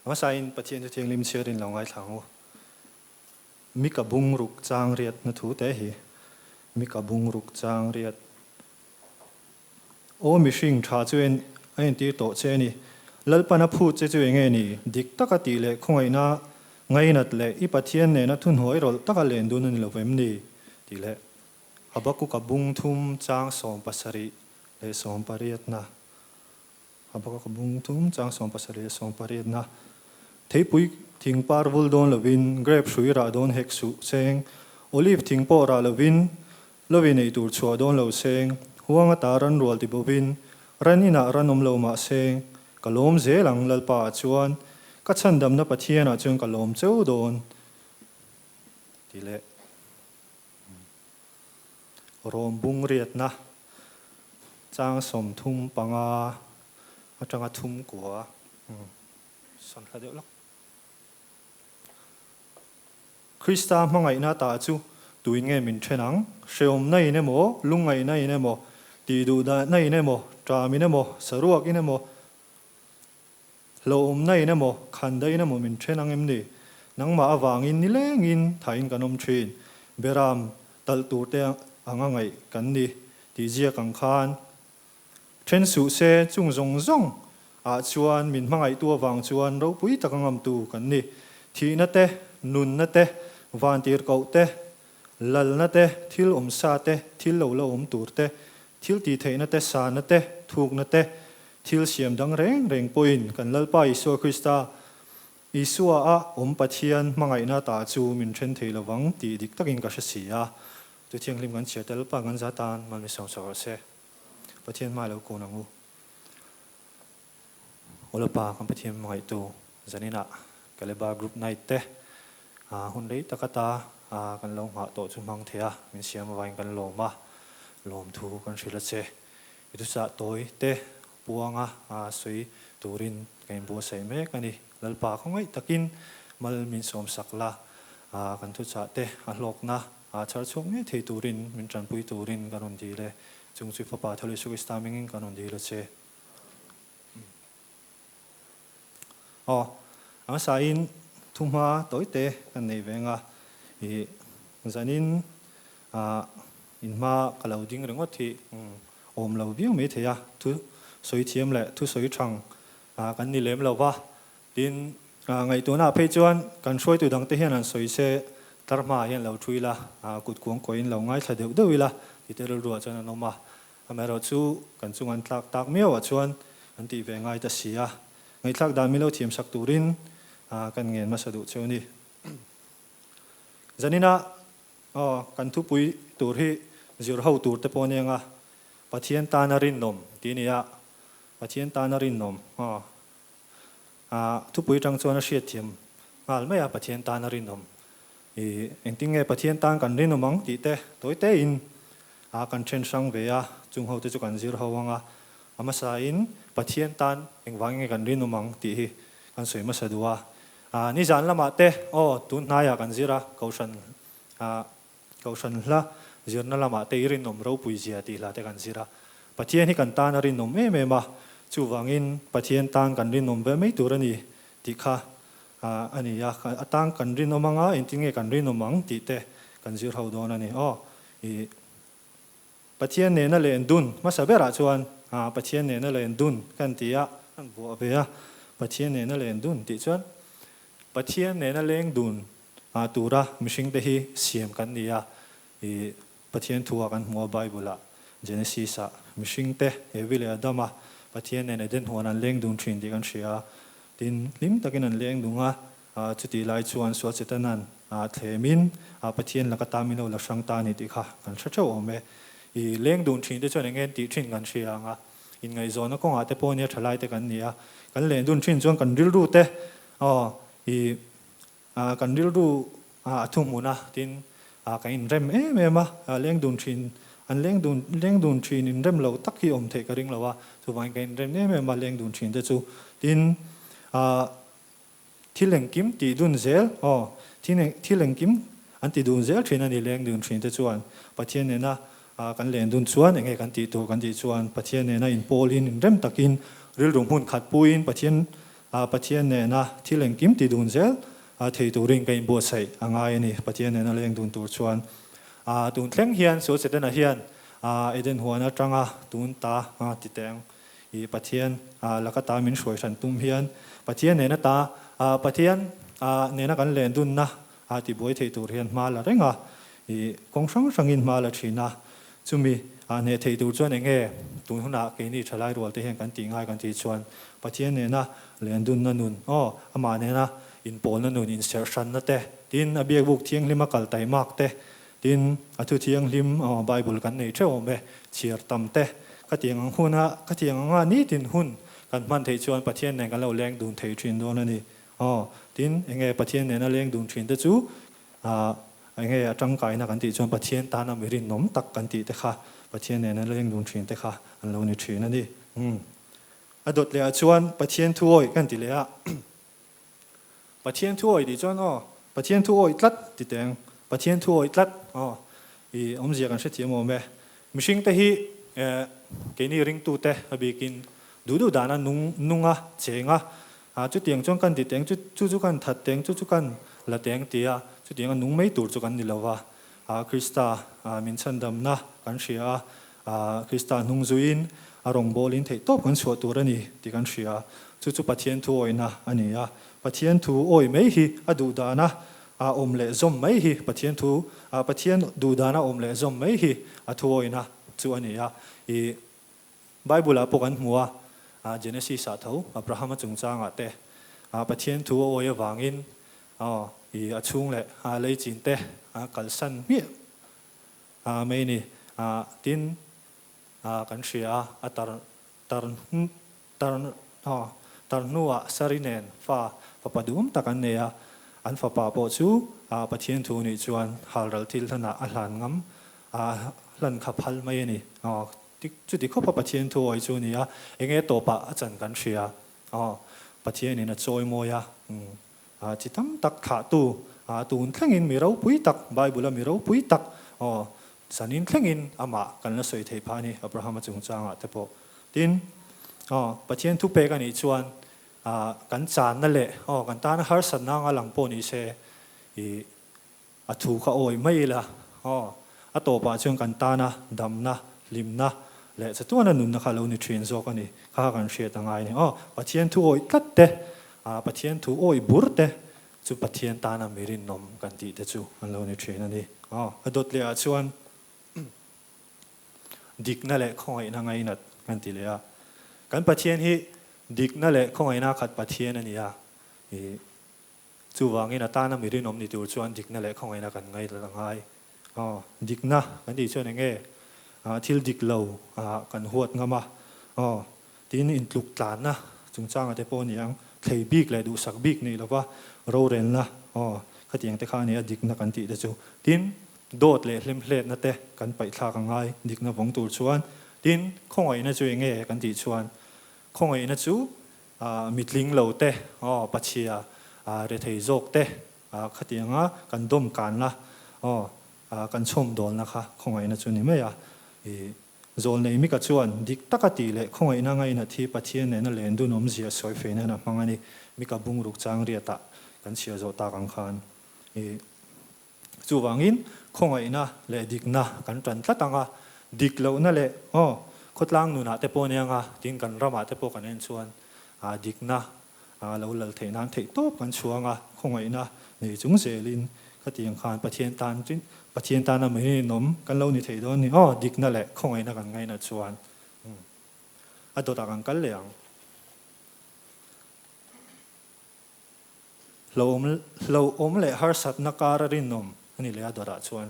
Hmasain Pathian chu thianghlim chhiarin lo ngaithla ang u. Mika bung ruk chang riatna thu te hi Mika bung ruk chang riat. Aw mihring tha chu en a entir tawh che a ni. Lalpan a phut che chu enge ni? Dik taka tih leh khawngaihna ngainat leh i Pathian nena thuhnuai rawlh taka len dun a ni lo vem ni? Tih leh Habakuka bung thum chang 78 leh 80na. Habakuka bung thum chang 78 leh 80na. Theipui thing par vul dawn lovin, grape hrui rah dawn hek suh seng, olive thing pawh rah lovin, lovi nei tur chhuah dawn lo seng, huang ata ran rual ti bovin, ran inah ran awm lo mah seng, ka lawm zel ang Lalpa ah chuan, ka chhandamna Pathian ah chuan ka lawm cheu dawn ti leh. Rawm bung riatna chang 35 atanga 39 sawn hla deuh lawk. Krista hmangaihna ta chu tuin nge min then ang? Hrehawmna in emaw, lungngaihna in emaw, tihduhdahna in emaw, ṭam in emaw, saruak in emaw, Hlauhawmna in emaw, khandaih in emaw min then ang em ni? Nangmah avangin nilengin thain kan awm thin. Beram talh tur te anga ngaih kan ni tih ziak ang khan then suh se, chung zawng zawng ah chuan min hmangaihtu avang chuan ropui taka ngamtu kan ni. Thihna te, nunna te, vantirhkoh te, lalna te, thil awmsa te, thil lo la awm tur te, thil tihtheihna te, sahna te, thukna te, thil siam dang reng reng pawhin kan Lalpa Isua Krista, Isua a awm Pathian hmangaihna ta chu min then thei lovang tih dik takin ka hre si a. Chu thianghlim kan chhiar te Lalpa kan za tan mal mi sawm sak rawh se. Pathian hmai lo kun ang u. Aw Lalpa kan Pathian hmangaihtu zaninah Kaleba Group Night te hun rei tak ata kan lo nghah tawh chu hmang thei a, min siam avangin kan lawm a, lawmthu kan hrilh a che. I thuchah tawi te puanga sawi turin ka inbuatsaih mek a ni. Lalpa khawngaih takin mal min sawmsak la, kan thuchah te a hlawkna chhar chhuak ngei thei turin min tanpui turin kan rawn dil e. Chung chu Fapa Thal Isu Krista hmingin kan rawn dil a che. Aw, a hmasain thuhma tawite kan nei ve anga i zanin in hma ka lo ding ringawt hi awm lo viau mai thei a, thu sawi thiam leh thu sawi thang kan ni lem lo va, tin ngaihtuahna ah phei chuan kan hruaitu dangte hian han sawi se tar hmaah hian lo thu ila, kut kuang kawiin lo ngaithla deuh deuh ila tite rilruah chuan an awm a. Amaherawh chu kan chung an tlak tak miau ah chuan an tih ve ngai ta si a, ngaihthlak dan milo thiam sak turin kan ngen hmasa duh cheu ni. Zanina aw kan thupui tur hi zir ho tur te pawh a nia, Pathian tana rinawm tih a ni a, Pathian tana rinawm aw thupui atang chuan a hriatthiam nghal mai a, Pathian tana rinawm I engtin nge Pathian tan kan rinawm ang tih te tawi tein a kan then hrang ve a, chung ho te chu kan zir ho ang a, a hmasain Pathian tan engvangin nge kan rinawm ang tih hi kan sawi hmasa duh a. Nizan lamah te aw tun hnaiah kan zir a, Kohhran Kohhran hla zirna lamah te i rinawm ropui zia tih hla te kan zir a. Pathian hi kan tan a rinawm em em a, chuvangin Pathian tan kan rinawm ve mai tur a ni tih kha a ni a, a tang kan rinawm anga engtin nge kan rinawm ang tih te kan zir ho dawn a ni. Aw, i Pathian nena len dun hmasa berah chuan Pathian nena len dun kan ti a, kan vuah ve a, Pathian nena len dun tih chuan Pathian nena leng dun tura mihring te hi siam kan ni a, i Pathian thu ah kan hmu a Bible ah Genesis ah mihring te Evi leh Adama Pathian nen Eden huan an leng dun thin tih kan hria a, tin hlim takin an leng dung a, chutih lai chuan sual Setanan thlemin Pathian laka ta min lo la hrang ta a ni tih kha kan hre theuh awm e. I leng dun thin te chuan eng nge an tih thin kan hria ang a, inngaihzawnna kawngah te pawh nia thalai te kan ni a, kan leng dun thin chuan kan rilru te i Kan rilru a thuhmun a, tin kan inrem em em a, leng dun thin, an leng dun leng dun thin inrem lo tak hi awm theih ka ring lo a, chuvangin kan inrem em em a leng dun thin te chu. Tin, thil engkim tih dun zel, aw, thil engkim an ti dun zel thin a ni leng dun thin te chuan Pathian nena kan len dun chuan enge kan tih tur kan tih chuan Pathian nena inpawlin inrem takin rilru hmun khat puiin Pathian. Pathian nena thil engkim ti dun zel thei turin ka inbuatsaih a ngai a ni, Pathian nena leng dun tur chuan. Tun thleng hian Sual Setana hian Eden huan atanga tun ta ti teh ang. I Pathian laka ta min hruai hran tum hian Pathian nena ta Pathian nena kan len dunna ti buai thei tur hian hma la reng a, i kawng hrang hrangin hma la thin a. Chumi hneh thei tur chuan eng nge tun hunah keini thalai rual te hian kan tih ngai kan tih chuan Pathian nena len dunna nun aw, amah nena inpawlna nun inserh hranna te, tin a biakbuk thianghlima kal taimak te, Tin, a thu thianghlim Bible kan nei theuh awm e, chhiar tam te, khatiang ang huna, khatiang anga nitin hun kan hman theih chuan Pathian nen kan lo leng dun thei thin dawn a ni. Aw, tin, enge Pathian nena leng dun thin te chu, ah, enge a tangkaina kan tih chuan Pathian tana mi rinawm tak kan tih te kha, Pathian nena leng dun thin te kha an lo ni thin a ni. Umm. A dawt leh ah chuan Pathian thu awih kan ti leh a. Pathian thu awih tih chuan aw, Pathian thu awih tlat ti teng, Pathian thu awih tlat aw i awmzia kan hrethiam awm e. Mihring te hi eh keini ringtu te a bikin duh duh dana nung nunga chenga ah chutiang chuan kan ti teng chu chu chu kan that teng chu chu kan la teng tia chutianga nung mai tur chu kan ni lova ah Krista ah min chhandamna kan hria a ah Krista hnung zuiin a rawngbawlin theihtawp kan chhuah tur a ni tih kan hria. Chu chu Pathian thu awihna a ni a. Pathian thu awih mai hi a duhdana a awm leh zawm mai hi Pathian thu ah Pathian duhdana awm leh zawm mai hi a thu awihna chu a ni a. I Bible ah pawh kan hmu a, Genesis ah tho Abrahama chungchangah te Pathian thu a awih avangin i a chhung leh lei chin te a kalsan hmiah mai a ni. Tin, kan hria a, a tar tar tar tar hnuah Sari nen fa fapa duhawm tak an nei a, an fapa pawh chu Pathian thu nih chuan halral thil hlanah a hlan ngam hlan kha phal mai a ni. Chuti khawpa Pathian thu awih chu a ni a, enge tawpah a chan kan hria. Pathianin a chawi mawi a, chi tam tak thlahtu, tun thlengin mi ropui tak, Bible-a mi ropui tak, Zanin thlengin amah kan la sawi theih phah a ni, Abrahama chungchangah te pawh. Tin, aw, Pathian thupek a nih chuan kan channa leh aw, kan tana harsatna anga lang pawh ni se, ih, a thu kha awih mai ila, aw, a tawpah chuan kan tana damna, hlimna leh chatuana nunna kha a lo ni thin zawk a ni, kha kha kan hriat a ngai a ni. Aw, Pathian thu awih tlat te, Pathian thu awih bur te Chu Pathian tana mi rinawm kan tih te chu an lo ni thin a ni. Aw, a dawt leh ah chuan dikna leh khawngaihna ngainat kan ti leh a. Kan Pathian hi dikna leh khawngaihna khat Pathian a ni a. Ih, chuvangin a tana mi rinawm ni tur chuan dikna leh khawngaihna kan ngainat a ngai. Aw, dikna kan tih chuan eng nge? Thil dik lo kan huat ngam a. Aw, Tin, intluk tlanna chungchanga te pawh a ni ang, thlei bik leh duhsak bik nei lova rorelna, aw, khatiang te kha a ni a dikna kan tih te chu. Tin, dawt leh hlemhletna te kan paihthlak a ngai dikna vawng tur chuan. Tin, khawngaihna chu eng nge kan tih chuan, khawngaihna chu mitling lo te, aw, pachhia, rethei zawk te, khatianga kan dawm kanna, aw, kan chhawmdawlna kha khawngaihna chu ni mai a. I. Zawlnei Mika chuan dik taka tih leh khawngaihna ngainat hi Pathian nena len dun awmzia sawi fei nan a hmang a ni. Mika bungruk chang riatah kan chhiar zawh tak ang khan i chuvangin khawngaihna leh dikna kan tan tlat ang a, dik lohna leh aw khawtlang nunah te pawh nia anga tin kan ramah te pawh kan en chuan dikna lo lal theih nan theih tawp kan chhuang a, khawngaihna nei chung zelin khatiang khan Pathian tan Pathian tana mai ninawm kan lo ni thei dawn ni aw, dikna leh khawngaihna kan ngaihna chuan a dawtah kan kal leh ang. Hlauhawm hlauhawm leh harsatna kara rinawm a ni leh a dawtah chuan.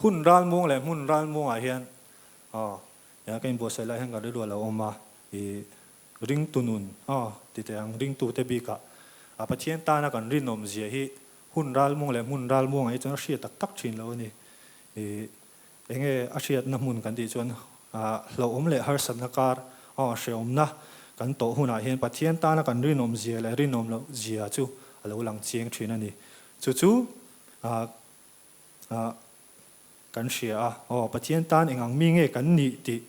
Hun ralmuang leh hmun ralmuangah hian aw ka inbuatsaih lai hian ka rilru a lo awm a, i ringtu nun aw ti teh ang, ringtute bikah a Pathian tana kan rinawm zia hi hun ralmuang leh hmun ralmuangah hi chuan a hriat tak tak thin lo a ni. I enge a hriatna hmun kan tih chuan hlauhawm leh harsatna kar aw hrehawmna kan tawh hunah hian Pathian tana kan rinawm zia leh rinawm loh zia chu a lo lang chiang thin a ni. Chu chu ah kan hria a, aw Pathian tan eng ang mi nge kan nih tih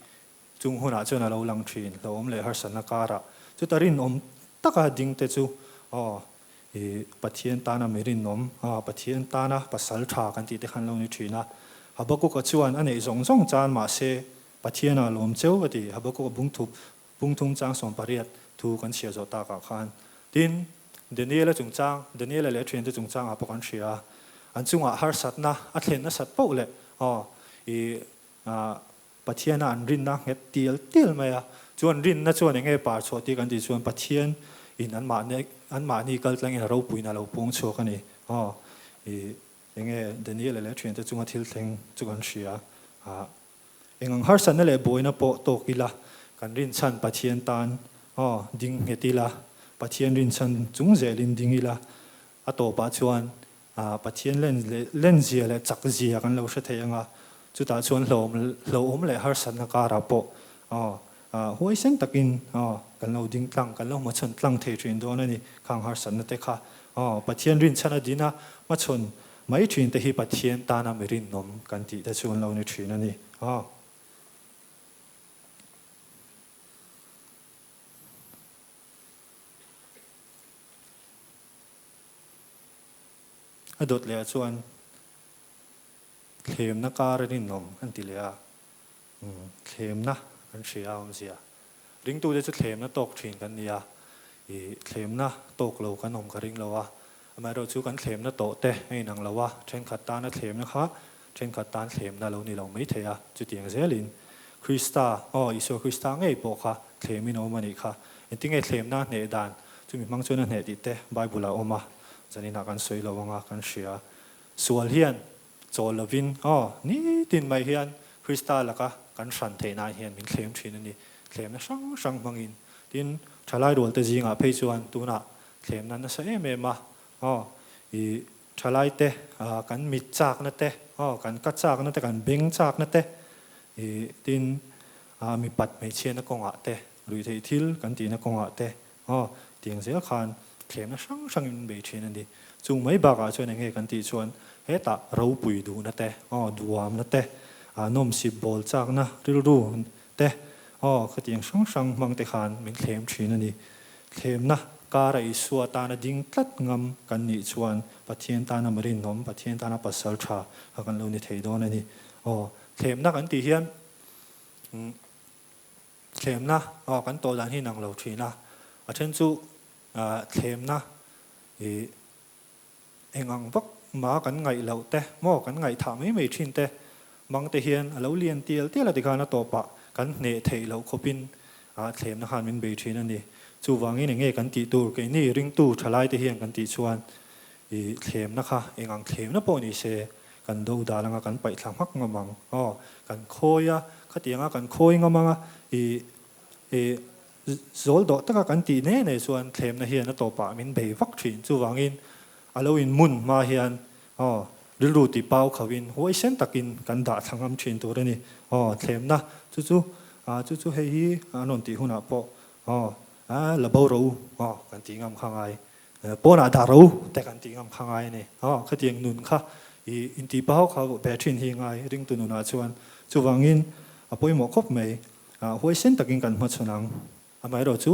Chung hunah chuan a lo lang thin, hlauhawm leh harsatna karah. Chuta rinawm taka ding te chu aw i Pathian tana mi rinawm, Pathian tana pasal tha kan tih te khan lo ni thin a. Habakuka chuan a neih zawng zawng chan mahse Pathianah lawm cheu a ti. Habakuka bungthup bungthum chang 18 thu kan chhiah zawh takah khan. Tin, Daniela chungchang, Daniela leh a thiante chungchangah pawh kan hria a. An chungah harsatna a thlen nasat poh leh aw i Pathiana an rinna nghet tial tial mai a. Chu an rinna chuan eng nge par chhuah tih kan tih chuan Pathian in anmahni anmahni kal tlangin a ropuina a lo puang chhuak a ni. Aw, i eng nge Daniela leh a thiante chunga thil thleng chu kan hria. Ah, eng ang harsatna leh buaina pawh tawk ila kan rinchhan Pathian tan aw ding nghet ila, Pathian rinchhan chung zelin ding ila, a tawpah chuan Pathian len leh lenzia leh chakzia kan lo hre thei ang a, chutah chuan hlauhawm hlauhawm leh harsatna karah pawh huaisen takin kan lo ding tlang, kan lo hmachhawn tlang thei thin dawn a ni. Khang harsatna te kha Pathian rinchhan a din a, hmachhawn mai thin te hi Pathian tana mi rinawm kan tih te chu an lo ni thin a ni. A dawt leh ah chuan thlemna kar a rinawm an ti leh a, thlemna kan hria a awmzia. Ringtute chu thlemna tawk thin kan ni a, ih thlemna tawk lo kan awm ka ring lo a, amaherawh chu kan thlemna tawh te a inang lo a, thenkhat tana thlemna kha thenkhat tan thlemna lo ni lo maithei a, chutiang zelin Krista, aw Isua Krista ngei pawh kha thlemin a awm a nih kha. Engtinge thlemna a hneh dan chumi hmang chuan a hneh tih te Bible ah a awm a, zaninah kan sawi lo anga kan hria. Sual hian chawl lovin, aw nitin mai hian Krista laka kan hran theih nan hian min thlem thin a ni, thlemna hrang hrang hmangin. Tin, thalai rualte zingah phei chuan tunah thlemna nasa em em a, aw i Thalai te, kan mit chakna te, kan ka chakna te, kan beng chakna te, tin mipat hmeichhiatna kawngah te, ruihtheih thil kan tihna kawngah te, tiang zel khan thlemna hrang hrangin min bei thin a ni. Chung mai bakah chuan eng nge kan tih chuan hetah ropui duhna te, duamna te, nawmsip bawl chakna rilru te, khatiang hrang hrang hmang te khan min thlem thin a ni. Thlemna kara Isua tana ding tlat ngam kan nih chuan Pathian tana marinawm, Pathian tana pasal tha kha kan lo ni thei dawn a ni. Aw, thlemna kan tih hian thlemna aw kan tawh dan hi nang lo thin a, a then chu thlemna ih eng ang vak ma kan ngaih loh te maw kan ngaihthah mai mai thin te mang te hian a lo lian tial tial a tikhan a tawpah kan hneh theih loh khawpin ah thlemna khan min bei thin a ni. Chuvangin eng nge kan tih tur keini ringtu thalai te hian kan tih chuan i thlemna kha eng ang thlemna pawh ni se kan do dal anga kan paih thla hmak ngam ang aw kan khawi a khatianga kan khawi ngam anga i i Zawl dawh taka kan tih ne ne chuan thlemna hian a tawpah min bei vak thin. Chuvangin a lo inmun hma hian aw rilru ti pau khauhin huaisen takin kan dah thla ngam thin tur a ni. Aw thlemna chu chu chu chu hei hi an rawn tih hunah pawh aw la bo ro aw kan tih ngam kha ngai. Pawnah dah ro te kan tih ngam kha ngai a ni. Aw khatiang nun kha i intih pau kha ve thin hi ngai ringtu nunah chuan. Chuvangin a pawimawh khawp mai. Huaisen takin kan hmachhawn ang. Amaherawh chu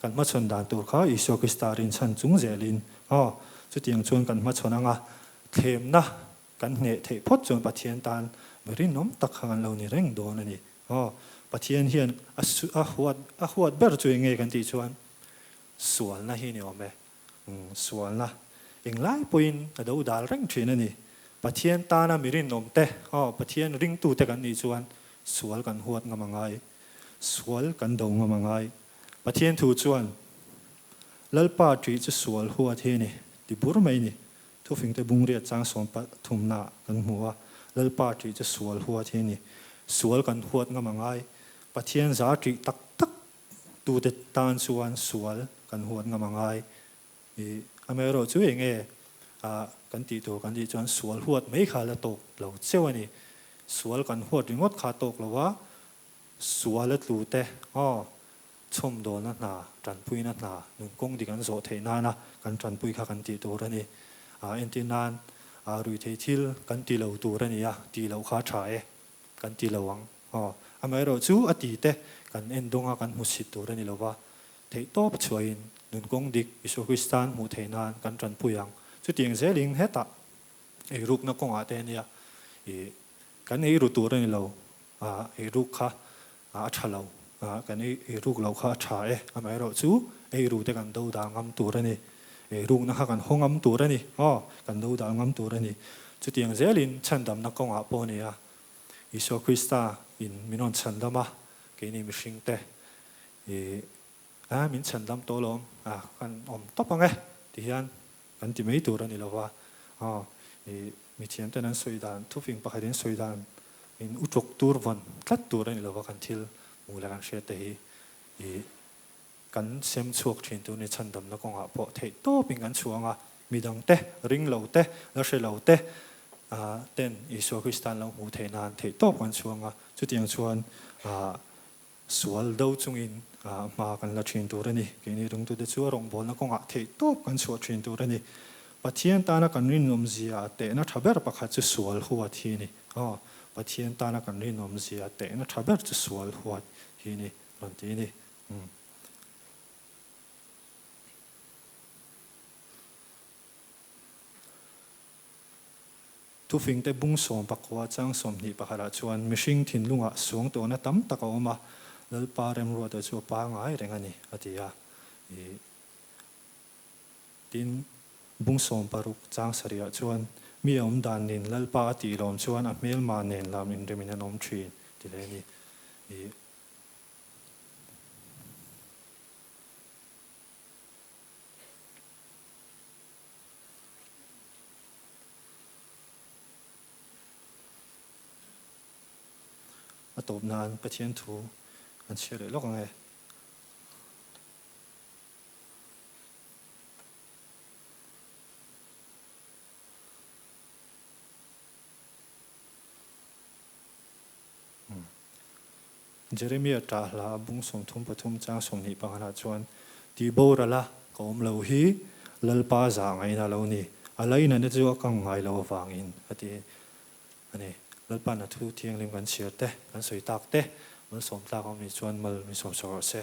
kan hmachhawn dan tur kha Isua Krista rinchhan chung zelin aw, chutiang chuan kan hmachhawn ang a, thlemna kan hneh theih phawt chuan Pathian tan mi rinawm tak kha kan lo ni reng dawn a ni. Aw, Pathian hian a huat a huat ber chu eng nge kan tih chuan sualna hi ni awm e. Sualna englai pawhin a do dal reng thin a ni. Pathian tana mi rinawmte, aw, Pathian ringtute kan nih chuan sual kan huat ngam a ngai, sual kan do ngam a ngai. Pathian thu chuan, Lalpa ṭih chu sual huat hi a ni, ti bur mai ni. Thufingte bungriat chang 13 ah kan hmu a, Lalpa ṭih chu sual huat hi a ni. Sual kan huat ngam a ngai. Pathian za ṭih tak tak Tute tan chuan sual kan huat ngam a ngai. I amaherawh chu eng nge kan tih tur kan tih chuan sual huat mai kha la tawk lo cheu a ni. Sual kan huat ringawt kha tawk lo a, sual a tlu te aw chhawmdawlna hna, tanpuina hna, nun kawng dik an zawh theih nana kan tanpui kha kan tih tur a ni. Entir nan ruihtheih thil kan ti lo tur a ni a, tih loh kha a tha e, kan ti lo ang. Aw, Amaherawhchu a ti te kan en dawng a kan hmusit tur a ni lo va, theihtawp chhuahin nun kawng dik Isua Kristan hmuh theih nan kan tanpui ang. Chutiang zelin hetah eirukna kawngah te ania ih kan eiru tur a ni lo, eiruk kha a tha lo, kan eiruk loh kha a tha e, amaherawhchu eiru te kan do dal ngam tur a ni, eirukna kha kan haw ngam tur a ni, aw kan do dal ngam tur a ni. Chutiang zelin chhandamna kawngah pawh a ni a, Isua Krista in min rawn chhandam a, keini mihringte i a min chhandam tawh alawm a kan awm tawp ang e ti hian kan ti mai tur a ni lo va, aw i mithiam ten an sawi dan thufing pakhat in sawi dan in uṭawk tur vawn tlat tur a ni lo va kan thil hmuh leh kan hriat te hi i kan sem chhuak thin tur ni chhandamna kawngah pawh theih tawpin kan chhuang a, midang te, ring lo te, la hre lo te ten Isua Krista an lo hmuh theih nan theih tawp kan chhuang a, chutiang chuan sual do chungin hma kan la thin tur a ni. Keini ringtute chu a rawngbawlna kawngah theih tawp kan chhuah thin tur a ni. Pathian tana kan rinawmzia tehna tha ber pakhat chu sual huat hi a ni. Aw, Pathian tana kan rinawmzia tehna tha ber chu sual huat hi a ni, rawn ti a ni. Umm. Thufingte bung 14 chang 21 ah chuan mihring thinlungah suang tawhna tam tak a awm a, Lalpa remruata chu a pangai reng a ni, a ti a. Ih. Tin, bung 60 chang 7 ah chuan mi a awm dan nin Lalpa a tih lawm chuan a hmelma nen lam inremin an awm thin, ti leh a ni. Ih. A tawp nan Pathian thu an chhiar leh lawk ang e. Jeremia ṭah hla bung 33 chang 25 ah chuan, Tih boral a ka awm lo hi Lalpa zah ngaihna lo ni, a lainatna chu a kang ngai lo avangin a ti a ni. Lalpa'n a thu thianghlim kan chhiar te, kan sawi tak te, malsawm tlak awm ni chuan mal min sawm sak rawh se.